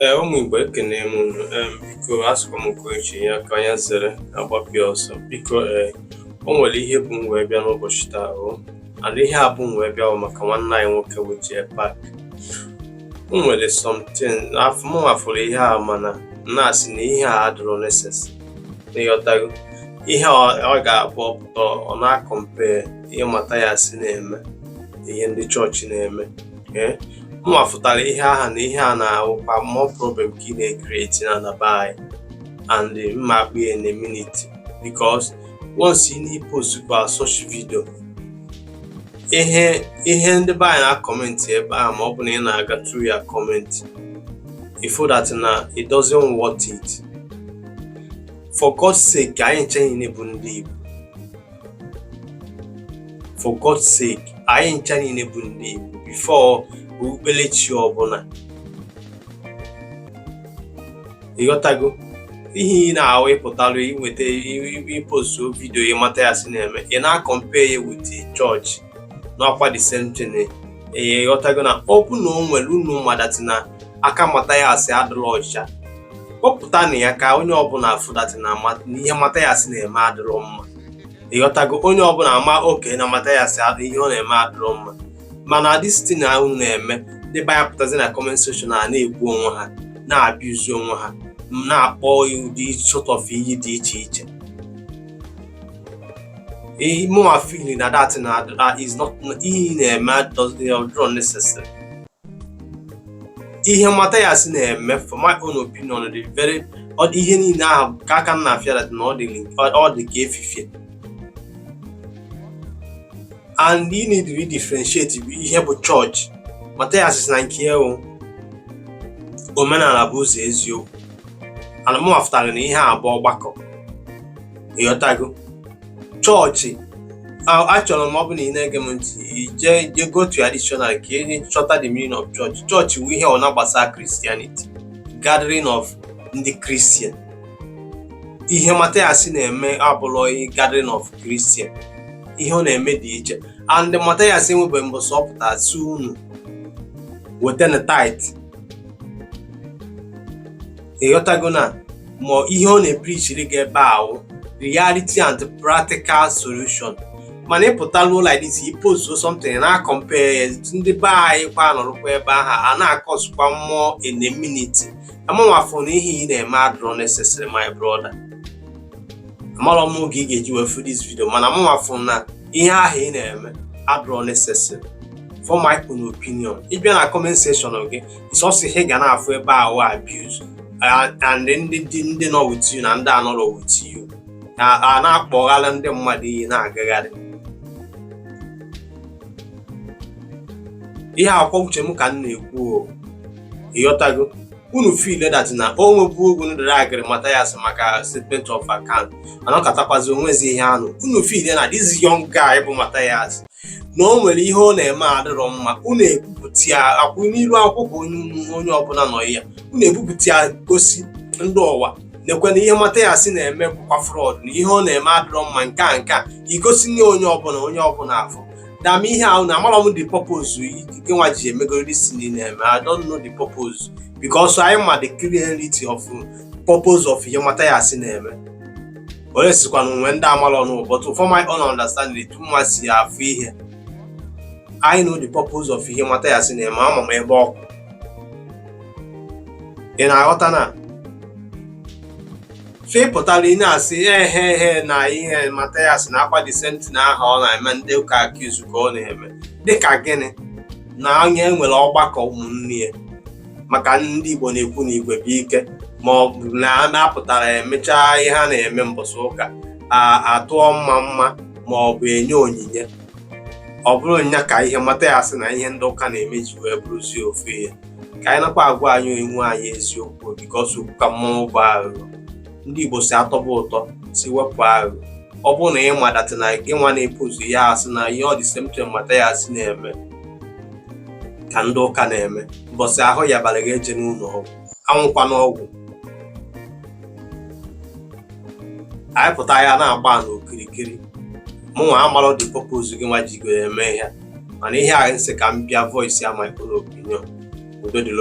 Ee, ụmụ Igbo, ekene m unu. Biko, asịkwa m nke onye chi ya ka anya zere agbapịa ọsọ. Biko, ee, o nwere ihe bu m wee bịa n'ụbọchị taa o, and ihe a bu m wee bịa bụ maka nwanne anyị nwoke bụ Jpac. O nwere something afọ mụ nwafụrụ ihe a, mana m na-asị na ihe a adịrọ necessary. Ịghọtago ihe ọ ga-abụ ọpụta, ọ na-acompare ihe Mathias na-eme, ihe ndị chọọchị na-eme. Ee, mụnwa fụtara ihe aha na ihe a na-awụkwa more problem ka ị na-ecreate na be anyị, and mma akpụ ya in a minute, because once ị na-post kwa such video, ihe ndị be anyị na-acomment ebe ahụ, ma ọ bụ na ị na-aga through ya comment, you feel that na it doesn't worth it. For God's sake, anyị nche niile bụ ndị Igbo. For God's sake, anyị ncha niile bụ ndị Igbo before okpukperechi ọbụla. Ịghọtago ihe ị na-ahụ, ịpụtalụ inweta ipost video ị Mathias na-eme, ị na-acompare ya with church n'ọkwa the same thing. Ee, ịghọtago na ọ bụ na o nwere unu ma that na aka Mathias adịrọ ọcha, kpọpụta na ya ka onye ọbụla afụ that na ihe Mathias na-eme adịrọ mma. Ịghọtago, onye ọbụla ama oke na Mathias ihe ọ na-eme adịrọ mma. Mana this thing na unu na-eme, ndị be anyị pụtazi na comment section a na-egbu onwe ha, na-abịụzi onwe ha, na-akpọ ụdị sort of iyi dị iche iche. Mụnwa feel na that na is not, ihe ị na-eme does necessary. Ihe Mathias na-eme, for my own opinion, dị very ihe niile ahụ ka aka m na-afịa that na ọ dị ka efifie, and you need to differentiate ihe bụ chọọchị. Mathias na nke ewu omenala bụ ụzọ eziokwu, and mụnwa fụtara na ihe a bụ ọgbakọ. Ịghọtago, chọọchị achọrọ m, ọ bụ na ị na-ege m ntị, ije je go to your dictionary ka ị chọta the meaning of church. Chọọchị bụ ihe ọ na-gbasa Christianity, gathering of ndị Christian. Ihe Mathias na-eme abụrọ gathering of Christian. Ihe ọ na-eme dị iche, and Mathias enwebeghị mbọsị ọ pụtara si unu weta tithe. Ịghọtago na ma ihe ọ na-epreachiri gị ebe ahụ, reality and practical solution. Mana ịpụtaluo like this, ipost something na compare, ndị be anyị kwa nọrọkwa ebe ahụ a na-akọsụkwa mmụọ in a minute. Amanwafụ na ihe ị na-eme adịrọ necessary, my brother. Amarọ m oge ị ga-eji wee fụ this video, mana mụnwafụ na ihe ahụ ị na-eme adịrọ necessary, for my own opinion. Ịbịa na comment section gị, sọsọ ihe ga na-afụ ebe ahụ, abuse, and ndị nọ with you na ndị anọrọ with you a na-akpọgharị ndị mmadụ iyi na-agagharị. Ihe akwa uche m ka m na-ekwu o. Ịghọtago, unu feel that na o nwebu oge unu dragịrị Mathias maka statement of account, mana ọ katakwazi onwezi ihe anụ. Unu feel na this young guy bụ Mathias na o nwere ihe ọ na-eme adịrọ mma, unu ebupụta ya akwụ n'ilu akwụkwọ ka onye ọbụla nọ ya, unu ebupụta ya gosi ndị ụwa nekwe na ihe Mathias na-eme bụkwa fraud, na ihe ọ na-eme adịrọ mma, nke a nke a igosi nye onye ọbụla, onye ọbụla afụ dama ihe ahụ na amarọ m the purpose gị nwa ji emegoro this thing na-eme. I don't know the purpose, because anyị ma the clarity of purpose of ihe Mathias na-eme. Onye sikwa na onwe ndị amarọ ọnụ, but for my own understanding, etu mma si afụ ihe, I know the purpose of ihe Mathias na-eme. Ama m ebe ọkụ ị na-aghọta na so ị pụtara ị na-asị ehe ehe na ihe Mathias na-akwa the same thing ahụ ọ na-eme ndị ụka accuse ka ọ na-eme, dịka gịnị na onye nwere ọgbakọ ụmụnne ya, maka ndị Igbo na-ekwu na igwe bụ ike, ma ọ bụ na a na-apụtara emechaa ihe a na-eme mbọsị ụka, atụọ mma mma ma ọ bụ enye onyinye. Ọ bụrụ nya ka ihe Mathias na ihe ndị ụka na-eme ji wee bụrụzie ofu ihe, ka anyị nakwa agwa anyị onwe anyị eziokwu, because okwu ka mmọnwụ bụ aghụghọ. Ndị Igbo si atọba ụtọ si wepụ aghụghọ. Ọ bụrụ na ị ma that na gị nwa na-epost ihe asị na ihe ọ dị same thing Mathias na-eme ka ndị ụka na-eme, mbọsị ahụ ya bara gị eje n'ụlọ ọgwụ, anwụkwa n'ọgwụ. Anyị pụta ya na-agba n'okirikiri. Mụnwa amarọ the purpose gị nwa jigo eme ihe, mana ihe a nsị ka m bịa voice ya my own opinion. Udo dịrị.